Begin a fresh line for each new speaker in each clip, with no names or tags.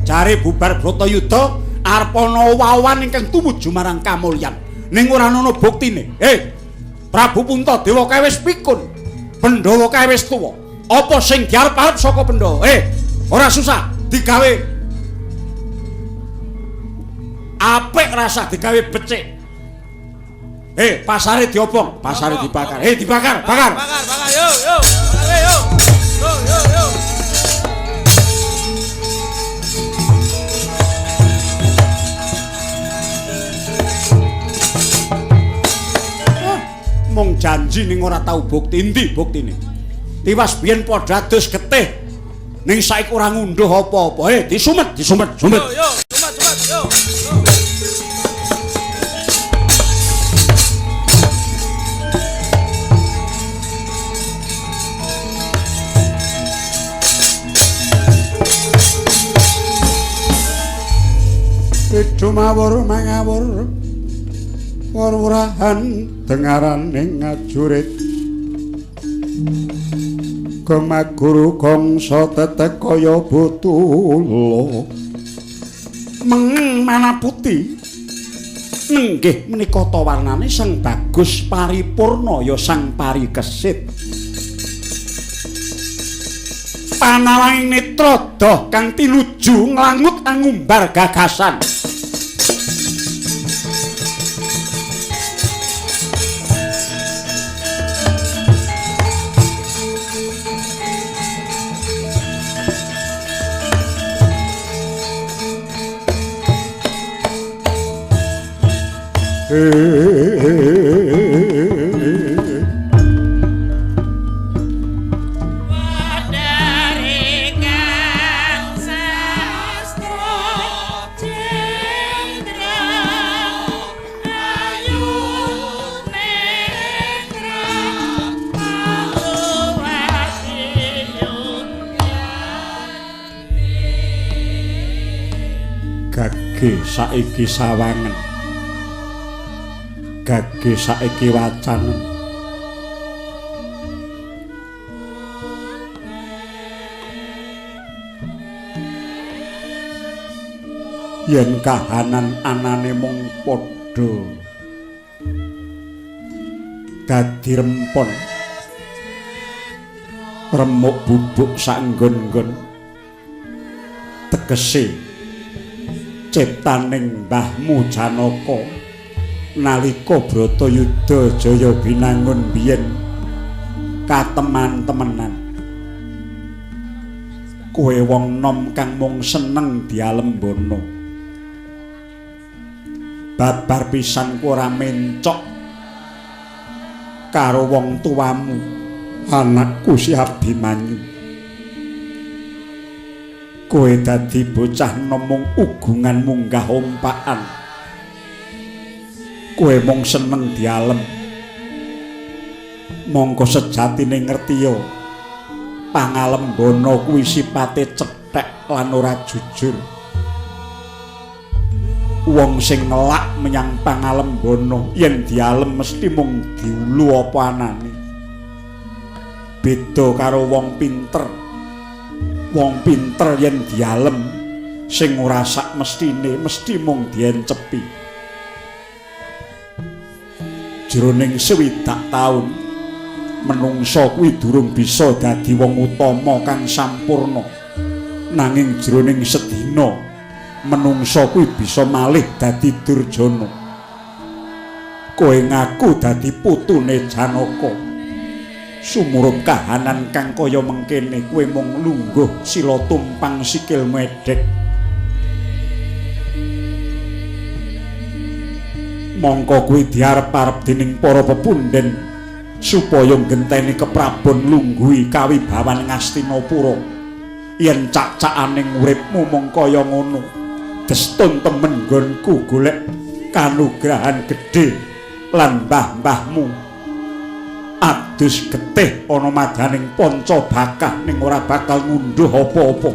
Jare bubar Bratayuda arep ana wawan ingkang tumuju marang kamulyan. Ning ora ana buktine. Prabu Puntadewa kae wis pikun. Pandhawa kae wis tuwa. Apa sing diarep-arep saka Pandhawa? Ora susah digawe apik, rasah digawe becik. Pasare diobong, pasare dibakar. Dibakar, bakar.
Bakar, bakar, yo, yo. Bakar, yo. Yo, yo, yo.
Mung janji ning ora tau bukti. Endi buktine? Tiwas biyen padha adus getih. Ning saiki ora ngunduh apa-apa. Disumet, disumet, sumet.
Yo, yo, sumet, sumet, yo.
Dumawur mangawur wurwurahan dengaraning ngajurit gong maguru gongso tetek kaya butula meng mana putih nenggih menika ta warnane sang bagus paripurna ya sang parikesit panawanging netra doh kang tinuju nglangut angumbar gagasan. Gage saiki sawangen, gage saiki wacanen, yen kahanan anane mung padha dadi rempon remuk bubuk saenggon-nggon tegese ciptaning mbahmu Janaka nalika Bratayuda jaya binangun biyen kateman-temenan. Kowe wong nom kang mung seneng dialembana, babar pisan ku ora mencok karo wong tuamu, anakku si Abimanyu. Kowe dadi bocah nom mung ugungan munggah ompakan, kowe mung seneng dialem. Mongko sejatine ngertiya pangalembana kuwi sipate cethek lan ora jujur. Wong sing ngelak menyang pangalembana yen dialem mesti mung diulu apa anane. Beda karo wong pinter. Wong pinter yen dialem sing ora sak mestine mesti mung diencepi. Jroning 60 taun menungsa kuwi durung bisa dadi wong utama kang sampurna. Nanging jroning sedina menungsa kuwi bisa malih dadi durjana. Kowe ngaku dadi putune Janaka. Sumurup kahanan kang kaya mengkene kowe mung lungguh sila tumpang sikilmu edhek. Mongko kuwi diarep-arep dening para pepundhen supaya nggenteni keprabon lungguhi kawibawan Ngastinapura. Yen cak-cakaning uripmu mung kaya ngono, destun temen nggonku golek kanugrahan gedhe lan mbah-mbahmu adus getih ana madaning panca bakah ning ora bakal ngunduh apa-apa.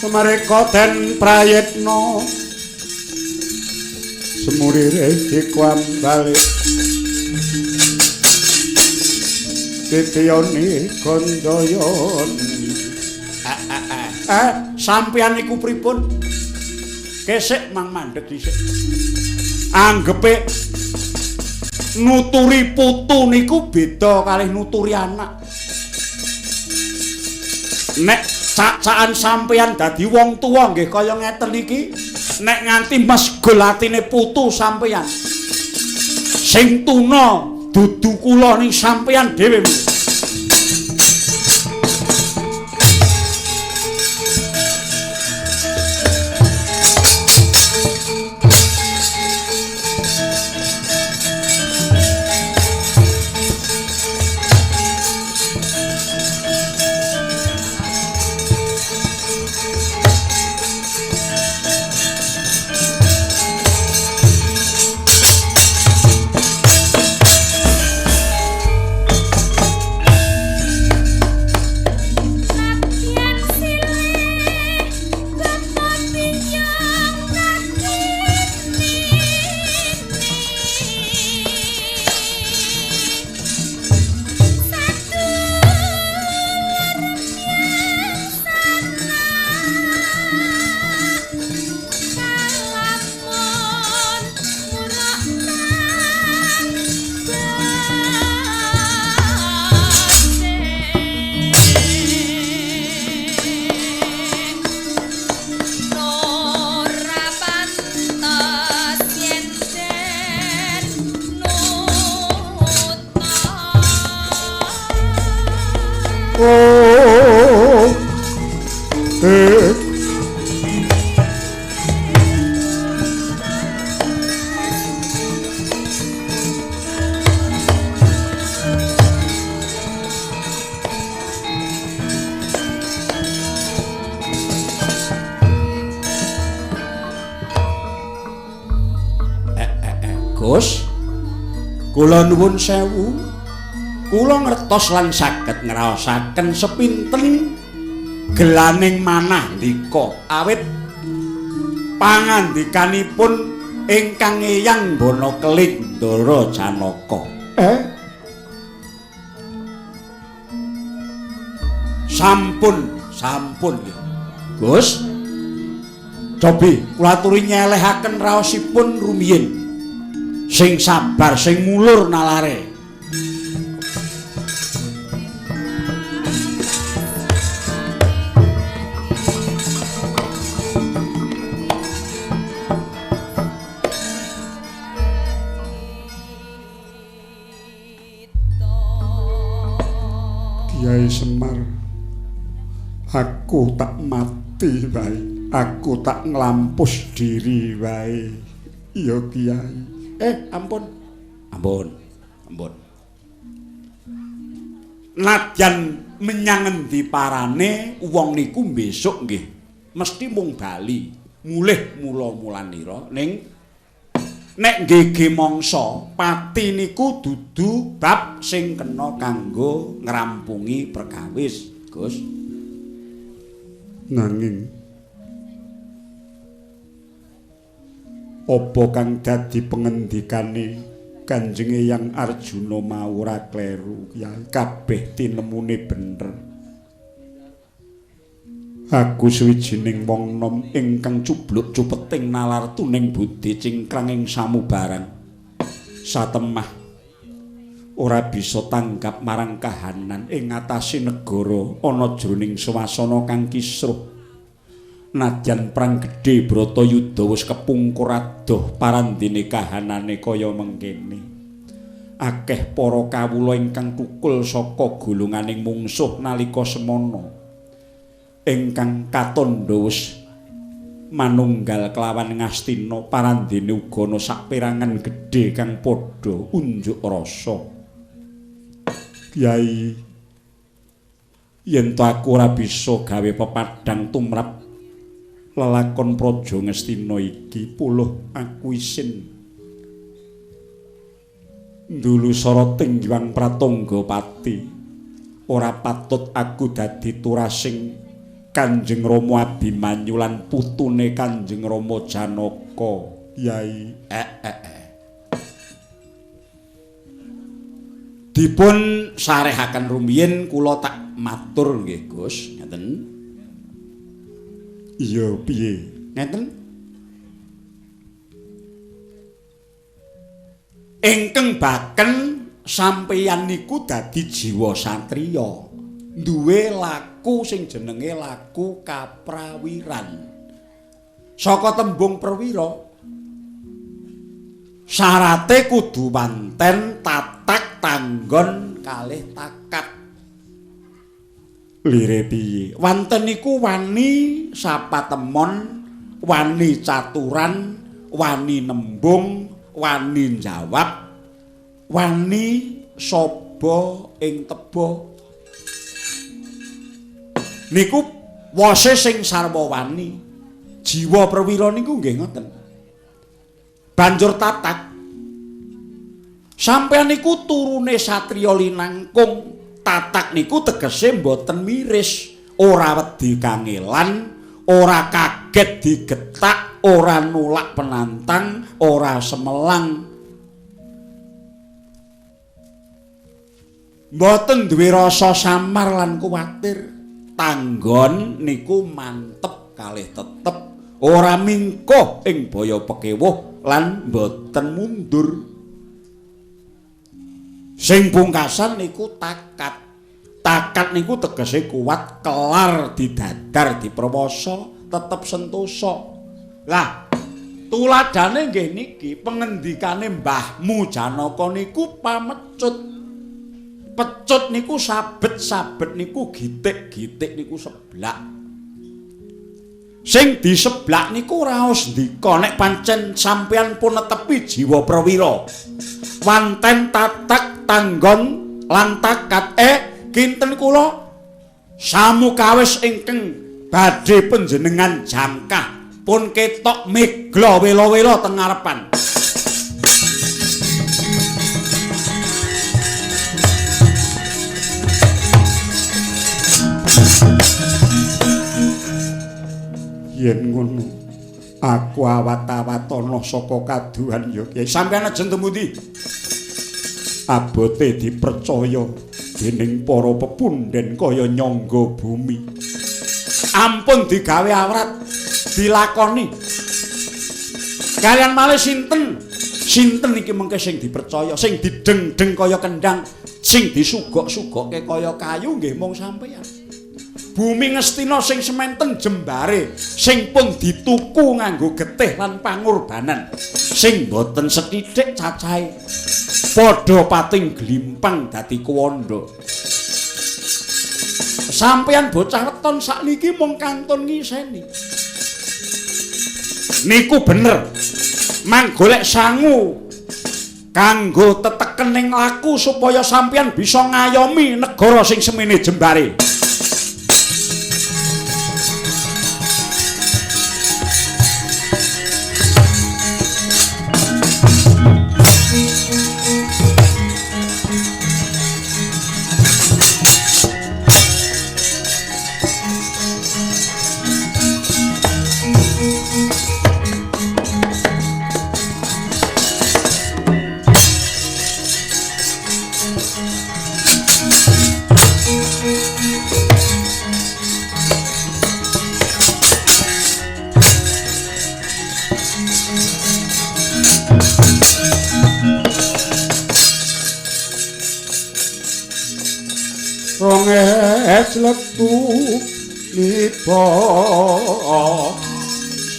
Sumareka den prayitna semurire iku ambalik titiyoni gandayani. Sampeyan niku pripun? Kesik mang mandeg dhisik. Anggepe nuturi putu niku beda kalih nuturi anak. Nek cak-cakan sampeyan dadi wong tuwa nggih kaya ngeten iki, nek nganti mesgul atine putu sampeyan sing tuna dudu kula ning sampeyan dhewe. Gus, kula nuwun sewu. Kula ngertos lan saged ngraosaken sepinten gelaning manah ndika awit pangandikanipun ingkang Eyang Bana Keling Ndara Janaka. Sampun, sampun nggih. Gus, cobi kula aturi nyelehaken raosipun rumiyin. Sing sabar, sing mulur nalare. Kiai Semar, aku tak mati wae, aku tak nglampus diri wae. Iya Kiai. Ampun. Ampun. Ampun. Nadyan menyang endi parane wong niku besok nggih mesti mung bali, mulih mula-mulanira ning nek nggege mangsa pati niku dudu bab sing kena kanggo ngrampungi perkawis, Gus. Nanging apa kang dadi pengendikane Kanjeng Eyang Arjuna mau ora kleru, Kyai, kabeh tinemune bener. Aku suwijining wong nom ingkang cubluk cupeting nalar tuning budi cingkrang ing samubarang satemah ora bisa tanggap marang kahanan ing ngatasi negara ana jroning swasana kang kisruh. Nadyan perang gedhe Bratayuda wis kepungkur adoh parandene kahanane kaya mengkene. Akeh para kawula ingkang tukul saka golonganing mungsuh nalika semana ingkang katandha wis manunggal kelawan Ngastina, parandene uga ana saperangan gedhe kang padha unjuk rasa. Kyai, yen to aku ora bisa gawe pepadhang tumrap lelakon Praja Ngastina iki, puluh aku isin ndulu sarating Hyang Pratangga Pati. Ora patut aku dadi turasing Kanjeng Rama Abimanyu lan putune Kanjeng Rama Janaka. Yai, Dipun sarehaken rumiyin kula tak matur nggih Gus, ngeten. Iya, piye? Ngeten. Ingkang baken sampeyan niku dadi jiwa satriya, duwe laku sing jenenge laku kaprawiran. Saka tembung perwira, syarate kudu wanten tatak tanggon kalih takat. Lire piye? Wanten niku wani sapatemon, wani caturan, wani nembung, wani njawab, wani saba ing teba. Niku wose sing sarwa wani. Jiwa perwira niku nggih ngoten. Banjur tatak. Sampeyan niku turune satriya linangkung. Tatak niku tegese mboten miris, ora wedi kangelan, ora kaget digetak, ora nolak penantang, ora semelang. Mboten duwe rasa samar lan kuwatir. Tanggon niku mantep kalih tetep, ora mingkuh ing baya pekewuh lan mboten mundur. Sing pungkasan niku takat. Takat niku tegese kuat, kelar didadar diperwasa, tetep sentosa. Lah, tuladane nggih niki pengendikane mbahmu Janaka niku pamecut. Pecut niku sabet, sabet niku gitik, gitik niku seblak. Sing diseblak niku raos ndika nek pancen sampeyan pun netepi jiwa perwira. Wanten tatak tanggon lan takat kinten kula samukawis ingkang badhe panjenengan jangkah pun ketok megla wela-wela teng ngarepan. Yen ngono aku awat-awatana saka kaduhan ya Kyai. Sampeyan ajeng tumundi? Abote dipercaya dening para pepunden kaya nyangga bumi. Ampun digawe awrat, dilakoni. Kalian malih sinten? Sinten iki mengke sing dipercaya, sing dideng-deng kaya kendang, sing disugok-sugokke kaya kayu nggih mung sampeyan. Bumi Ngastina sing sementen jembare, sing pun dituku nganggo getih lan pangorbanan, sing boten sethithik cacahe, padha pating glimpang dadi kuwanda. Sampeyan bocah weton sakniki mung kantun ngiseni. Niku bener. Mang golek sangu kanggo tetekening laku supaya sampeyan bisa ngayomi negara sing semene jembare. Ronges letu niba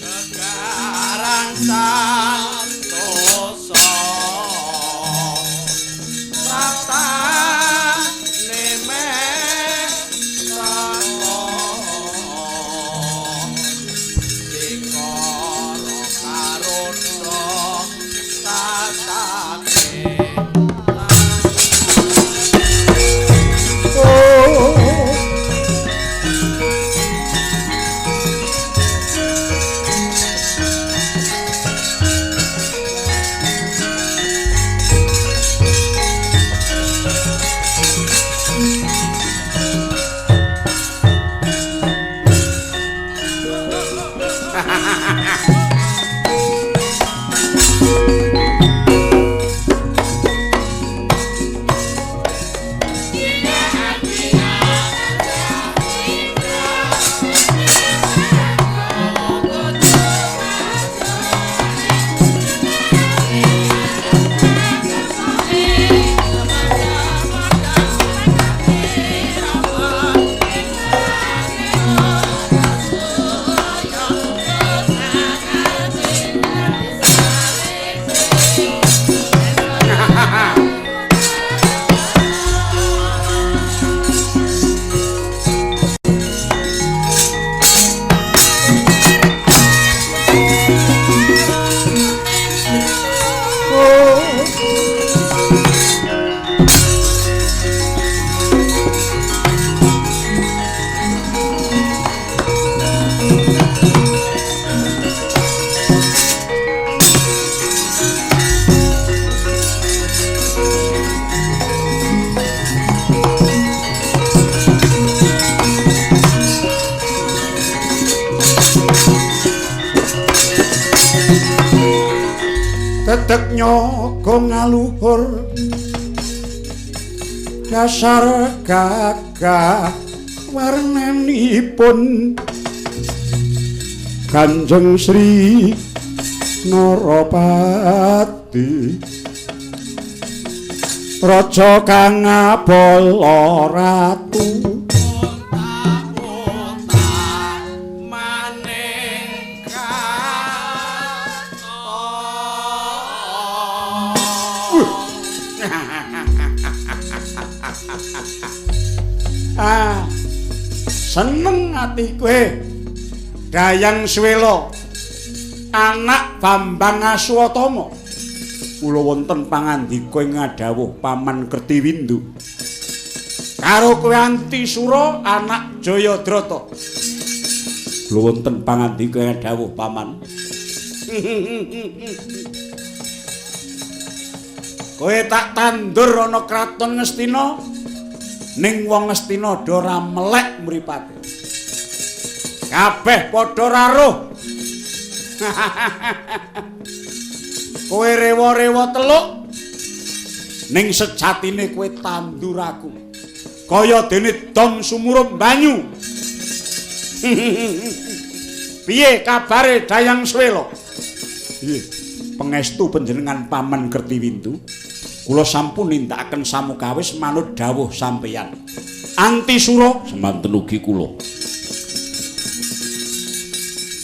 sekarang santosa praptane meh saka dikara karuna tatake.
Dedek nyogo ngaluhur dasar gagah warnanipun Kanjeng Sri Narapati raja kang ngabala ratu. Ah, seneng ati kowe Dayang Suwela anak Bambang Aswatama. Kula wonten pangandika ing ngadhawuh Paman Kertiwindu karo kowe Antisura anak Jayadrata. Kula wonten pangandika ing ngadhawuh Paman. Kowe tak tandur ana kraton Ngastina, ning wong Ngastina do ora melek mripate. Kabeh padha raruh. Kowe rewa-rewa teluk, ning sejatine kowe tandur aku. Kaya dene dom sumurup banyu. Piye kabare Dayang Suwela? Nggih, pangestu panjenengan Paman Kertiwindu. Kula sampun nindakaken samukawis manut dawuh sampeyan. Antisura semanten ugi kula.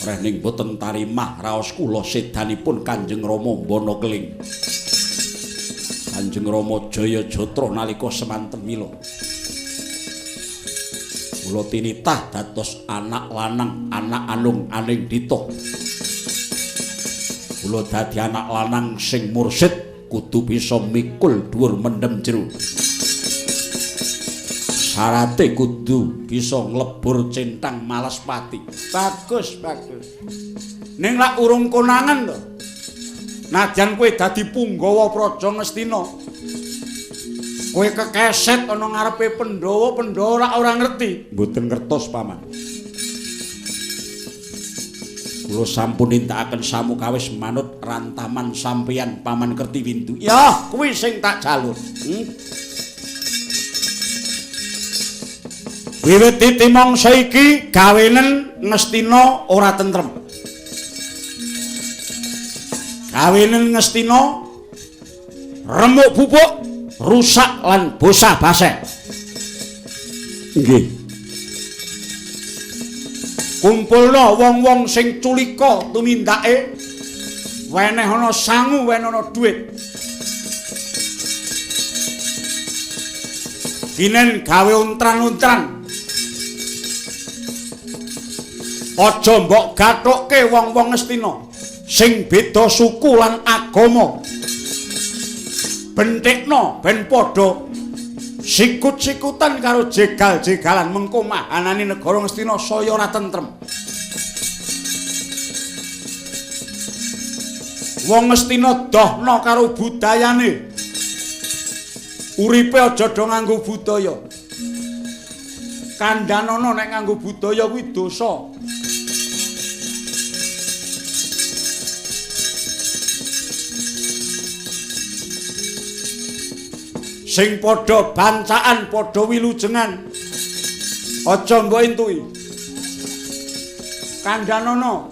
Rehning boten tarimah raos kula sedanipun Kanjeng Rama Mbana Keling. Kanjeng Rama Jayajatra nalika semanten mila. Kula tinitah dados anak lanang, anak anung aning dita. Kula dadi anak lanang sing mursid kudu bisa mikul dhuwur mendem jero. Syarate kudu bisa nglebur centang malaspati. Bagus, bagus. Ning lak urung konangan to. Najan kowe dadi punggawa Praja Ngastina, kowe kekeset ana ngarepe Pandhawa, Pandhawa lak ora ngerti. Mboten ngertos, Paman. Kula sampun nindakaken samukawis manut rantaman sampeyan Paman Kertiwindu. Ya, kuwi sing tak jalur. Wiwit titi mangsa iki gawenen Ngastina ora tentrem. Gawenen Ngastina remuk pupuk, rusak lan bosah baseh. Nggih. Kumpulna wong-wong sing culika tumindake, weneh ana sangu, weneh ana dhuwit. Kinen gawe untran-untran. Aja mbok gathukke wong-wong Ngastina sing beda suku lan agama. Benthikna ben padha sikut-sikutan karo jegal-jegalan, mengko mahanane negara Ngastina saya ora tentrem. Wong Ngastina dohna karo budayane. Uripe aja do nganggo budaya. Kandhanana nek nganggo budaya kuwi dosa. Sing padha bancaan, padha wilujengan, aja mbok entuki. Kandhanana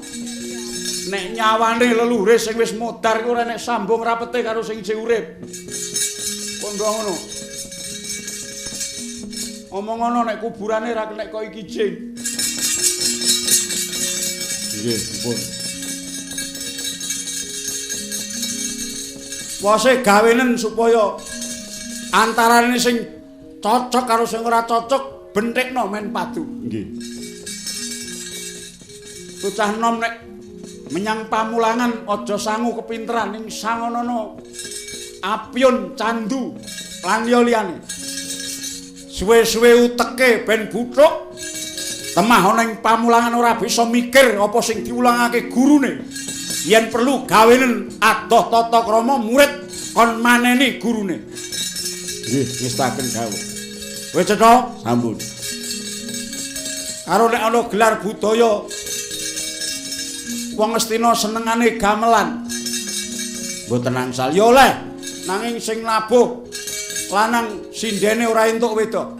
nek nyawane leluhure sing wis modar iku ora nek sambung rapete karo sing isih urip. Kandha ngono. Omong ngono nek kuburane ra kenek kok iki jing. Nggih, pun. Wase gawenen supaya antarane sing cocok karo sing ora cocok benthikna men padu. Nggih. Bocah nom nek menyang pamulangan aja sangu kepinteran, ning sangonono apyun candu lan liya-liyane. Suwe-suwe uteke ben buthuk, temah ana ing pamulangan ora bisa mikir apa sing diulangake gurune. Yen perlu gawenen adoh tata krama murid kon maneni gurune. Nggih, ngestaken dawuh. Wis cetha? Sampun. Karo nek ana gelar budaya wong Ngastina senengane gamelan. Mboten angsal. Ya oleh, nanging sing nabuh lanang sindene ora entuk wedok.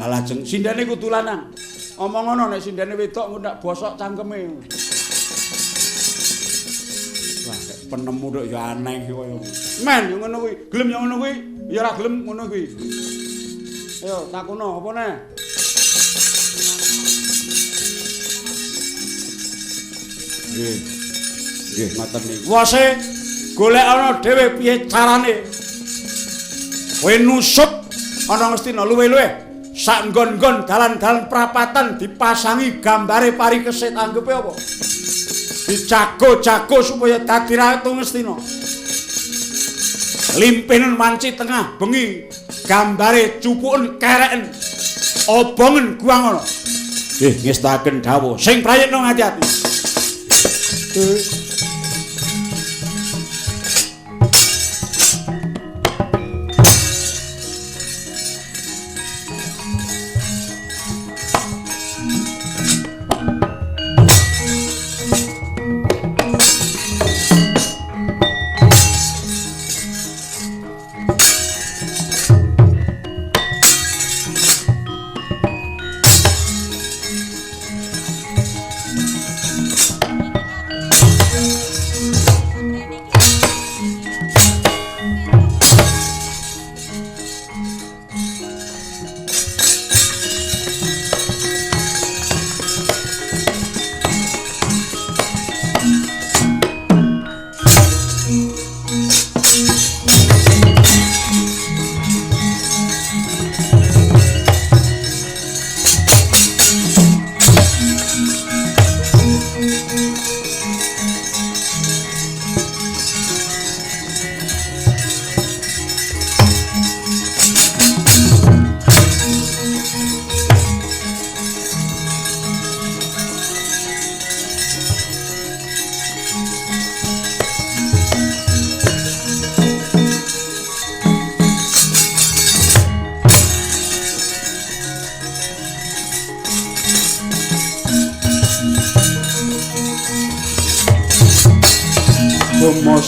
Lah lajeng sindene kudu lanang. Omong ngono nek sindene wedok engko ndak bosok cangkeme. Wah, penemu tok ya aneh kaya. Men yo ngono kuwi, gelem yo ngono kuwi, ya ora gelem ngono kuwi. Ayo takono apa neh? Nggih. Nggih, ngoten niku. Wase golek ana dhewe piye carane. Kowe nusuk ana Ngastina luwe-luwe sak nggon-nggon dalan-dalan prapatan dipasangi gambare parikesit anggepe apa? Dijago-jago supaya dadi ratu Ngastina. Limpinen wanci tengah bengi gambare cupuken kereken obongen guang ana. Nggih, ngestaken dawuh. Sing prayitna ati-ati.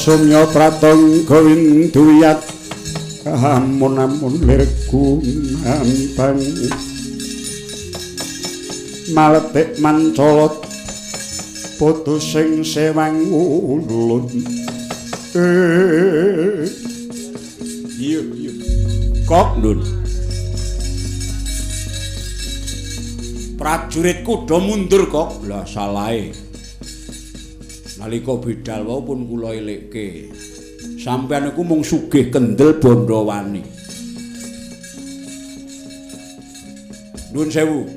Sumya pratang gowinduyat amun-amun lirku ampang maletik mancolot putu sing sewang ulun. Iya iya kok ndun prajuritku do mundur kok. Lah salahe nalika bidal wau pun kula elekke. Sampeyan niku mung sugih kendel bandhawani. Nuwun sewu.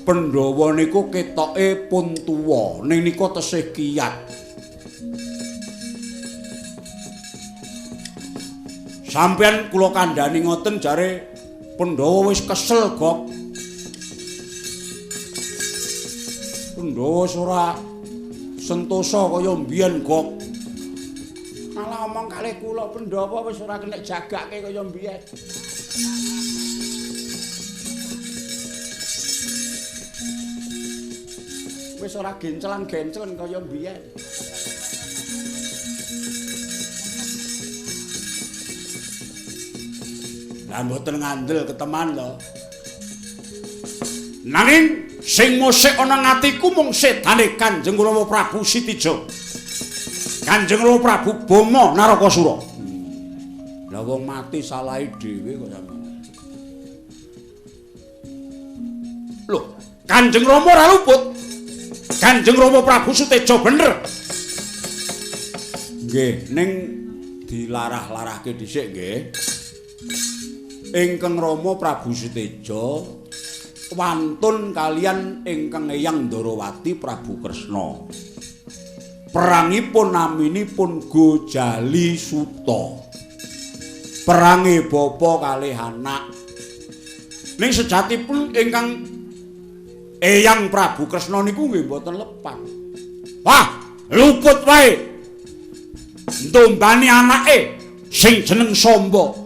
Pandhawa niku ketoke pun tuwa, ning nika tesih kiyat. Sampeyan kula kandhani ngoten jare Pandhawa wis kesel, Gok. Pandhawa wis ora sentosa kaya mbiyen, Gok. Malah omong kalih kula Pandhawa wis ora kena jagake kaya mbiyen. Wis ora gencelan-gencelen kaya mbiyen. Lah mboten ngandel keteman to. Nanging sing mosek ana ngatiku mung sedane Kanjeng Rama Prabu Sitija. Kanjeng Rama Prabu Bama Narakasura. Lah wong mati salahe dhewe kok sampeyan. Lho, Kanjeng Rama ora luput. Kanjeng Rama Prabu Suteja bener. Nggih, ning dilarah-larahke dhisik nggih. Ingkang Rama Prabu Suteja wantun kalian ingkang Eyang Ndarawati Prabu Kresna. Perangipun naminipun Gojali Suta. Perange bapa kalih anak. Ning sejatipun ingkang Eyang Prabu Kresna niku nggih mboten lepat. Wah, luput wae. Ntombani anake sing jeneng Samba.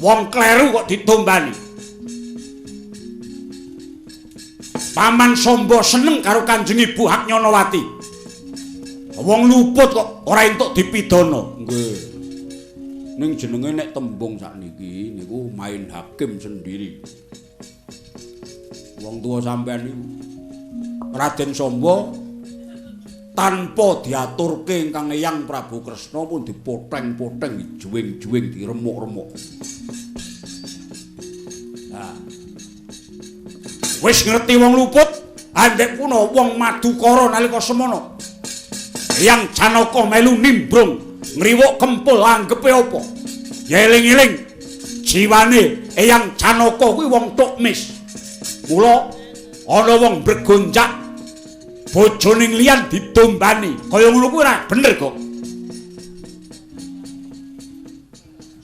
Wong kleru kok ditombani. Paman Samba seneng karo Kanjeng Ibu Haknyanawati. Wong luput kok ora entuk dipidana. Nggih. Ning jenenge nek tembung sakniki niku main hakim sendiri. Wong tuwa sampean niku Raden Samba tanpa diaturke ingkang Eyang Prabu Kresna pun dipoteng-poteng, juwing-juwing, diremuk-remuk. Nah. Wis ngerti wong luput, andek puna wong Madukara nalika semana. Eyang Janaka melu nimbrung, ngriwuk kempul anggepe apa? Ya eling-eling jiwane Eyang Janaka kuwi wong tukmis. Mula ana wong bregonjak bojone liyan didombani. Kaya ngono kuwi ora bener kok.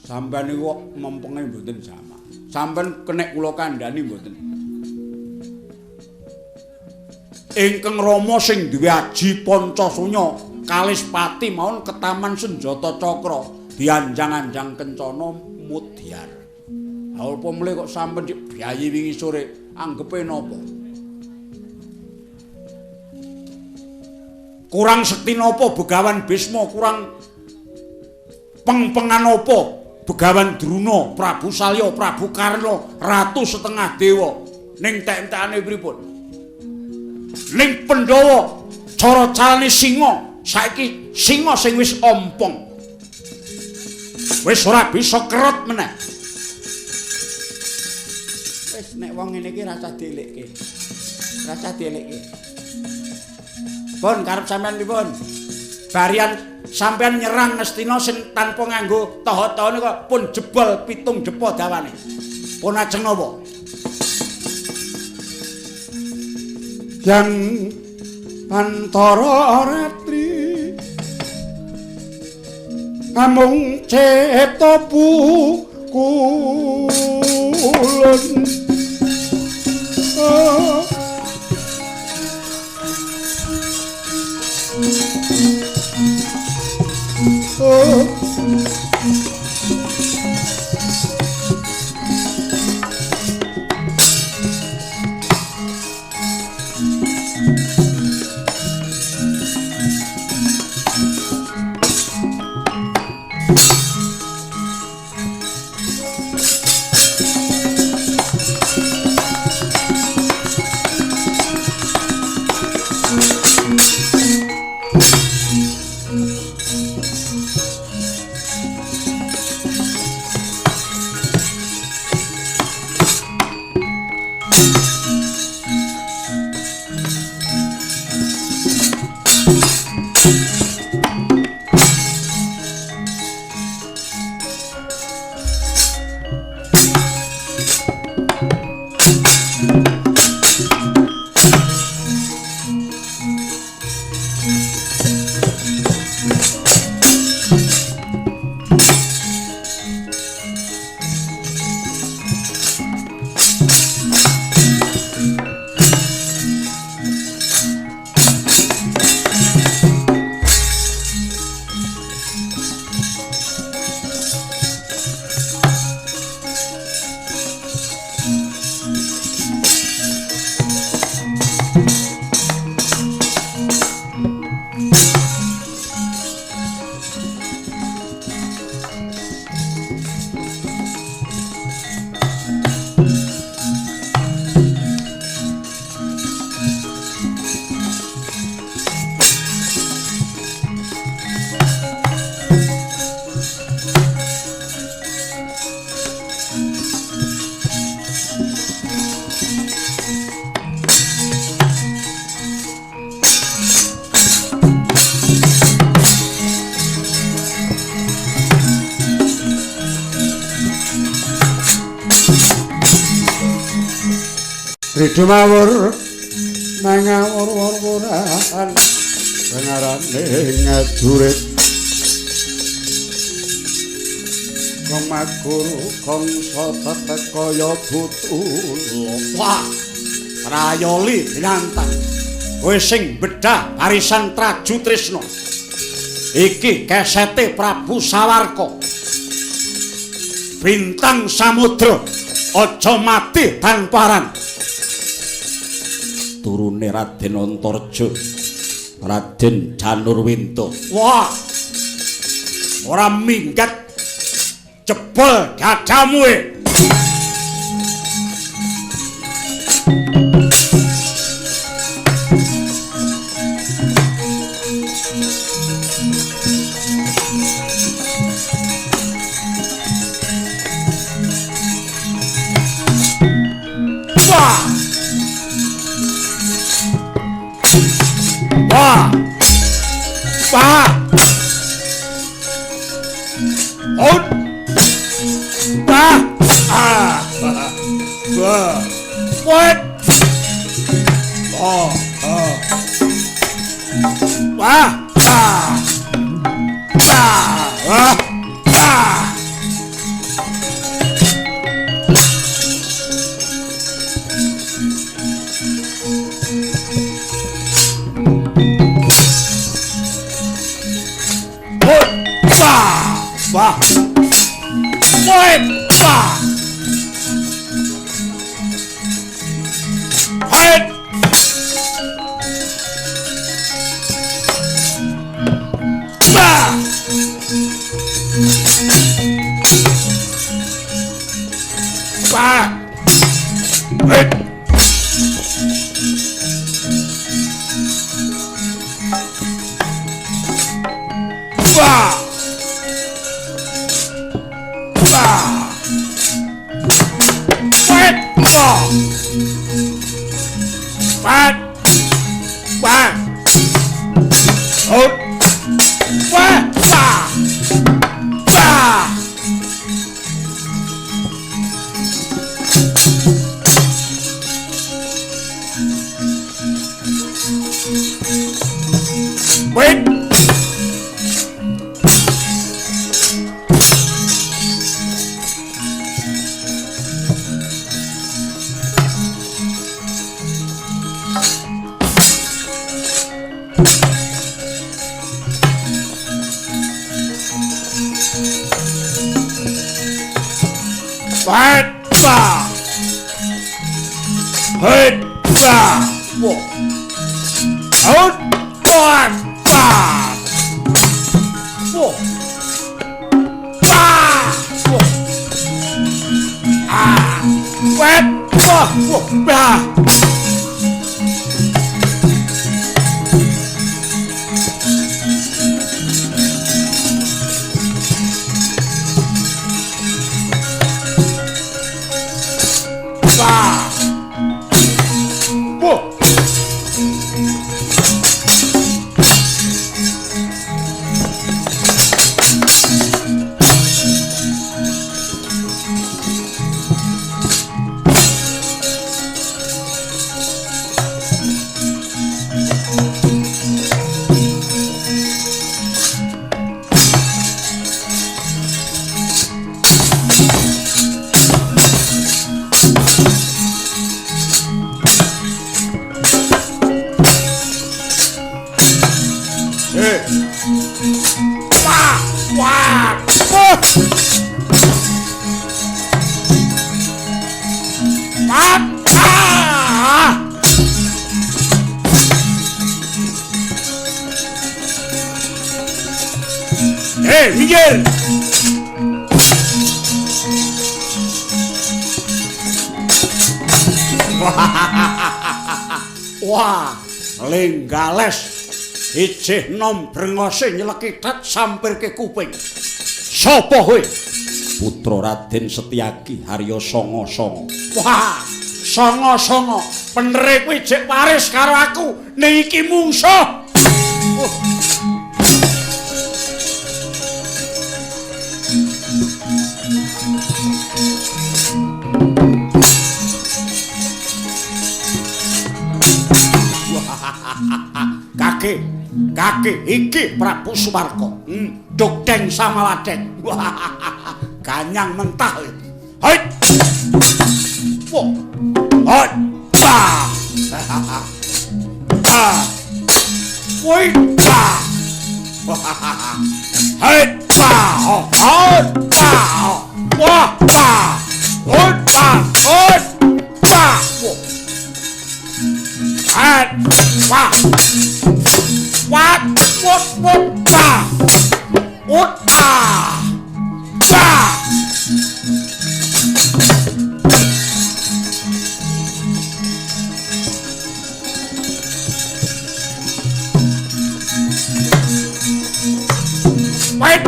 Sampeyan niku kok mempenge mboten sama. Sampeyan kenek kula kandhani mboten. Ingkang Rama sing duwe aji Pancasunya kalis pati mawon ketaman senjata cakra dianjang-anjang kencana mudyar. Ha apa mle kok sampeyan cik biayi wingi sore anggepe napa? Kurang sekti napa Begawan Bisma, kurang pengpengan apa Begawan Druna, Prabu Salya, Prabu Karna, ratu setengah dewa. Ning tek-entekane pripun? Ning Pandhawa cara-carane singa, saiki singa sing wis ompong. Wis ora bisa kerut meneh. Wis nek wong ngene iki rasah dielikke. Rasah dielikke. Pun karep sampean pripun? Barian sampean nyerang Ngastina sing tanpa nganggo taha-tahane kok pun jebol 7 depa dawane. Pun ajeng napa?
Yang antara ratri amung cipta pukulun. Oh. Oh. Ridho mawur mangawur-wuran pengarane ngajurit kang maguru kangsa tetek kaya butul.
Wah, Rayoli binantang kowe sing bedah barisan Traju Trisna. Iki kesete Prabu Sawarka. Bintang samudra aja mati tanparan. Turune Raden Antarja. Raden Danurwinta. Wah. Ora minggat. Jebol dadamu e. Wah. Wah. Wah. On. Wah. Ah. Wah. What? Oh. Oh. Wah. Ah. Ah. Ah. Wah. Wah. Wah. Hai. Wah. Wah. Hai. Wah. Wah. Wah. Oh. Wah. Wah. Wah. Wait. Wah. Hei. Wah. Wah. Out. Wah. Wah. Wah. Wah. Wah. Ah. Wah. Wah. Wah. Wah. Wah. Wah. Wah. Wah. Wah. Ah. Hei, minggir. Wah, lenggales. Ijih nom brengose nyelekithet sampirke kuping. Sapa kowe? Putra Raden Setyaki Harya Sanga-sanga. Wah, sanga-sanga. Penere kuwi jek waris karo aku. Ning iki mungsuh. Oh. Kaki, kaki iki Prabu Sumarka. Dogdeng samaladeng. Ganyang mentah. Hoi. Wah. Hoi. Bah. Ah. Woi. Bah. Hoi. Bah. Hoi. Bah. Wah. Bah. Hoi. Bah. Hoi. Bah. Wah. Wah. Wat wot wot ba. Wot ah. Ba. Wait.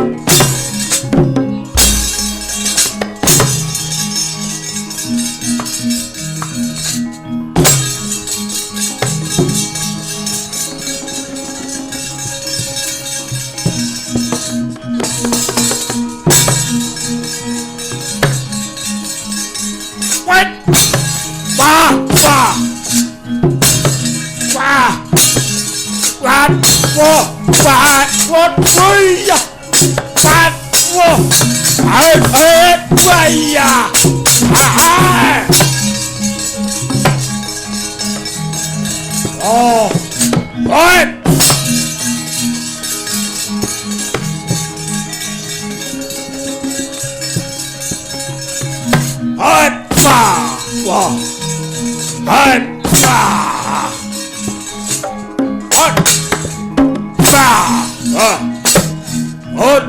Wait. Ba ba. Ba. Wat wo ba wo ya. Wat wo. Ai ai ya. Ah. Oh. Oi. Ai pa. Wa. Ai pa. Oi. Pa. Ah. Oi.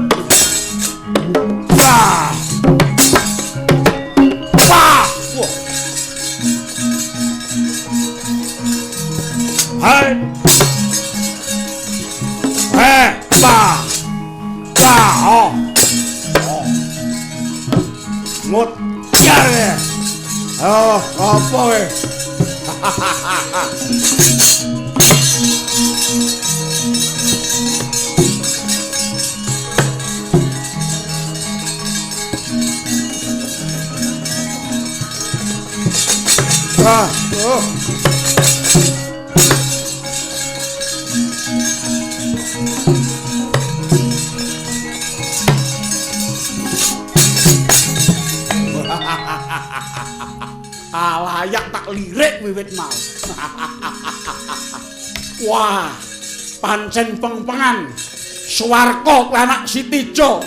Pa. Pa. Hai. Eh, pa. Pa. Oh. Oh. Ngot yar. Oh, apa kowe? Ah, oh. Layak tak lirik wiwit mau. Wah, pancen pengpengan. Swarga kuwi anak Sitijo,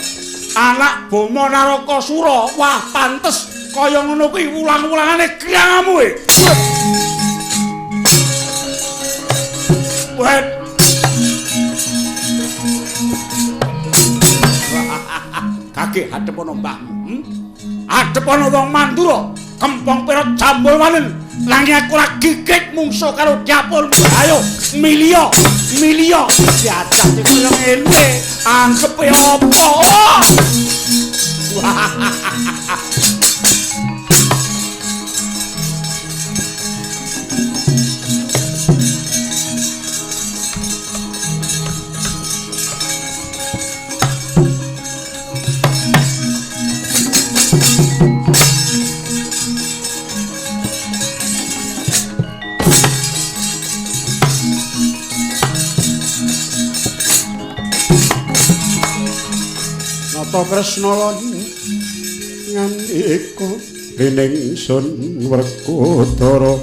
anak Boma Narakasura. Wah, pantes kaya ngono kuwi wulang-wulangane kriangamu e. Wet. Kage hadep ana mbahmu. Hadep ana wong Mandura. Kempong perot jambul wanen. Nanging aku ora gigit mungsuh karo dapurmu. Ayo milio, milio. Diajak kaya ngene. Anggepe apa?
Nata Kresna lan ngandika dening sun Werkudara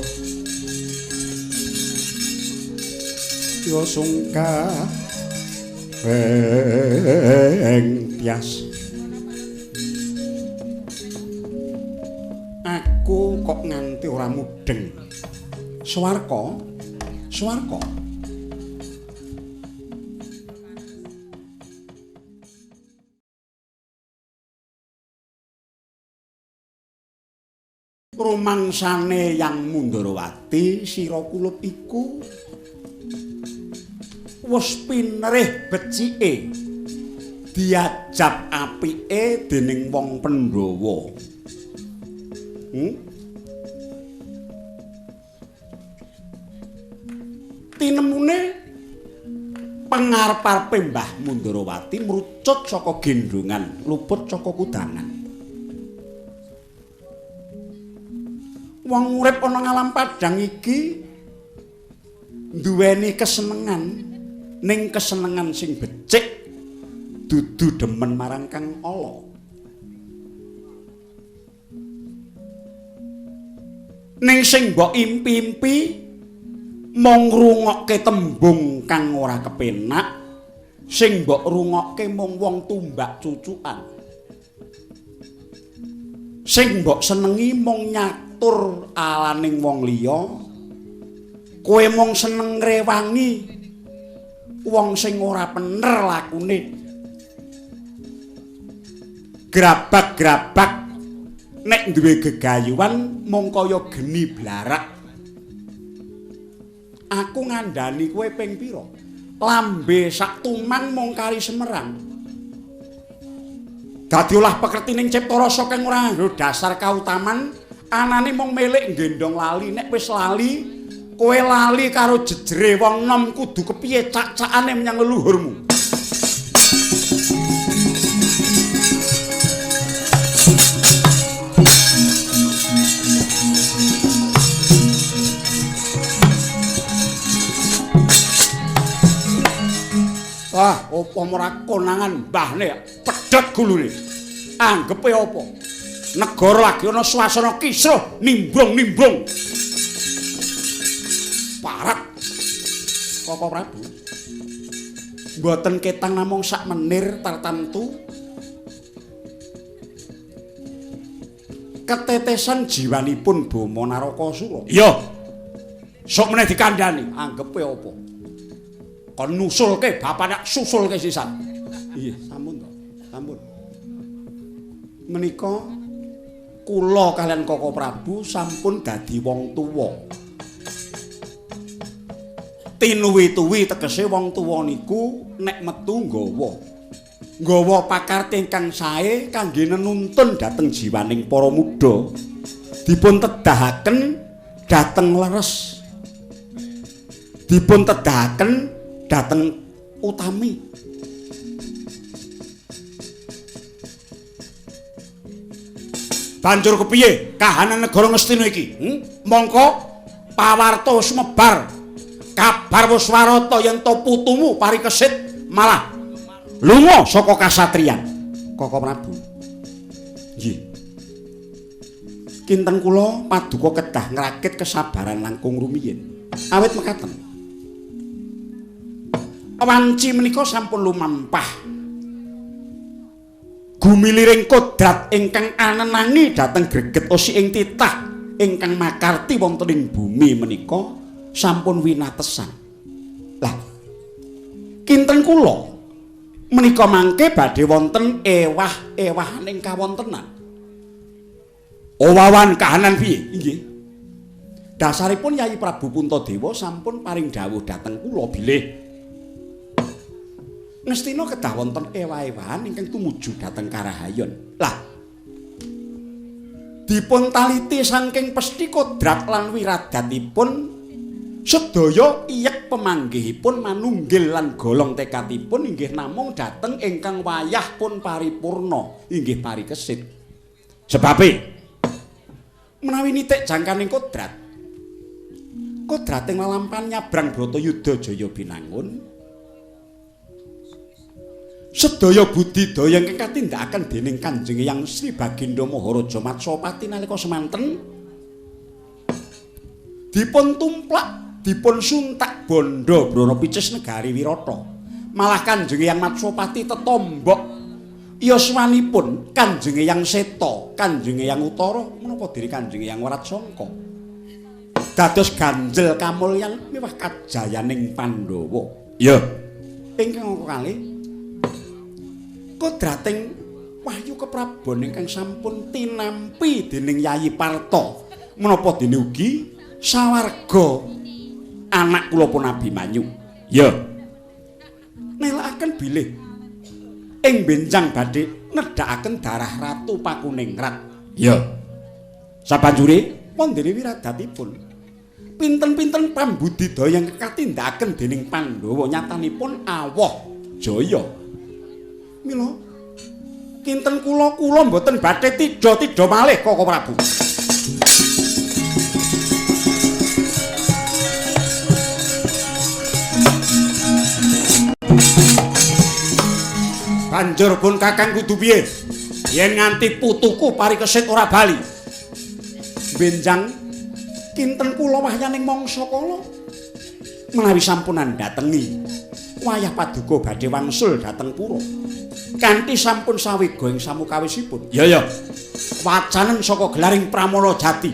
ya sungka ing tias. Aku kok nganti ora mudeng. Swarga, swarga. Rumangsane Yang Mundarawati sira kulup iku wis pinerih becike diajab apike dening wong Pandhawa. Tinemune pangarep-arepe Mbah Mundarawati mrucut saka gendhongan, luput saka kudangan. Wong urip ana ngalam padhang iki duweni kesenengan, ning kesenengan sing becik dudu demen marang kang ala. Ning sing mbok impi-impi mung ngrungokke tembung kang ora kepenak, sing mbok rungokke mung wong tumbak cucukan. Sing mbok senengi mung nyatur alaning wong liya, kowe mung seneng ngrewangi Wong sing ora pener lakune. Grabak-grabak nek duwe gegayuhan mung kaya geni blarak. Aku ngandhani kowe ping pira? Lambe sak tuman mung kari semerang. Dadi olah pekertining cipta rasa kang ora nganggo dasar kautaman, anane mung milik nggendong lali. Nek wis lali, kowe lali karo jejere wong nom kudu kepiye cak-cakane menyang leluhurmu. Wah, apa ora konangan mbahne pedhot gulune. Anggepe apa? Negara lagi ana swasana kisruh nimbrung-nimbrung. Parat. Koko Prabu. Mboten ketang namung sak menir tartamtu. Ketetesan jiwanipun Bama Narakasura. Iya. Sok meneh dikandhani, anggepe apa? Kon nusulke bapak nak susulke sisan. Iya, sampun to. Sampun. Menika kula kalian Koko Prabu sampun dadi wong tuwa. Tinuwi-tuwi tegese wong tuwa niku nek metu nggawa. Nggawa pakarti ingkang sae kangge nenuntun dhateng jiwaning para muda. Dipun tedahaken dhateng leres. Dipun tedahaken dhateng utami. Banjur kepiye kahanan negara Ngastina iki? Mongko pawarta sumebar, kabar wis warata yen to putumu Parikesit malah lunga saka kasatriyan. Koko Prabu. Nggih. Kinten kula paduka kedah ngrakit kesabaran langkung rumiyin. Awit mekaten. Wanci menika sampun lumampah. Gumiliring kodrat ingkang anenangi dhateng greget osi ing titah ingkang makarti wonten ing bumi menika sampun winatesan. Lah, kinten kula menika mangke badhe wonten ewah-ewahaning kawontenan. Owawan kahanan piye? Inggih. Dasaripun Yayi Prabu Puntadewa sampun paring dawuh dhateng kula bilih Ngastina kedah wonten ewah-ewahan ingkang tumuju dhateng Karahayon. Lah, dipun taliti saking pesthi kodrat lan wiradatipun sedaya iyek pemanggihipun manunggil lan golong tekadipun inggih namung dhateng ingkang wayah pun paripurna inggih parikesit. Sebabe menawi nitik jangkaning kodrat, kodrating lelampahan nyabrang Bratayuda Jaya Binangun, sedaya budidaya ingkang katindakaken dening Kanjeng Hyang Sri Baginda Maharaja Matsapati nalika semanten dipun tumplak, dipun suntak bandha brana picis negari Wirata. Malah Kanjeng Hyang Matsapati tetombok yaswanipun Kanjeng Hyang Seta, Kanjeng Hyang Utara menapa diri Kanjeng Hyang Wratsangka. Dados ganjel kamulyan miwah kajayaning Pandhawa. Iya. Ingkang angka kalih kodrating wahyu keprabon ingkang sampun tinampi dening Yayi Parta menapa dene ugi sawarga anak kula pun Abimanyu. Ya. Nelakaken bilih ing benjang badhe nedhakaken darah Ratu Pakuningrat. Ya. Sabanjure wondene wiradatipun pinten-pinten pambudidaya ingkang katindakaken dening Pandhawa nyatanipun awoh jaya. Mila kinten kula kula mboten badhe tidha-tidha malih Koko Prabu. Banjur pun Kakang kudu piye? Yen nganti putuku Parikesit ora bali. Benjang kinten kula wahyaning mangsa kala menawi sampun ndatengi wayah paduka badhe wangsul dhateng pura. Kanthi sampun sawega ing samukawisipun. Ya ya. Wacanen saka gelaring Pramana Jati.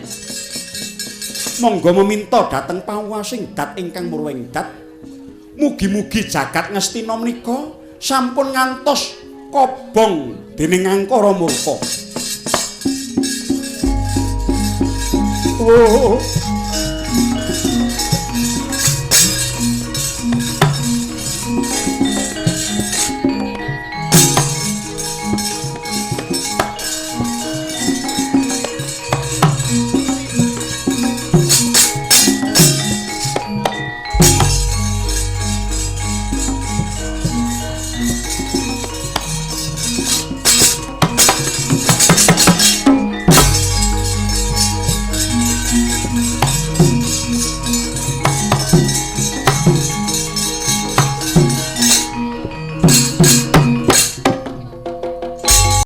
Monggo meminta dhateng pawasing dat ingkang murwing dat.
Mugi-mugi jagat Ngastina menika sampun ngantos kobong dening angkara murka. Oh.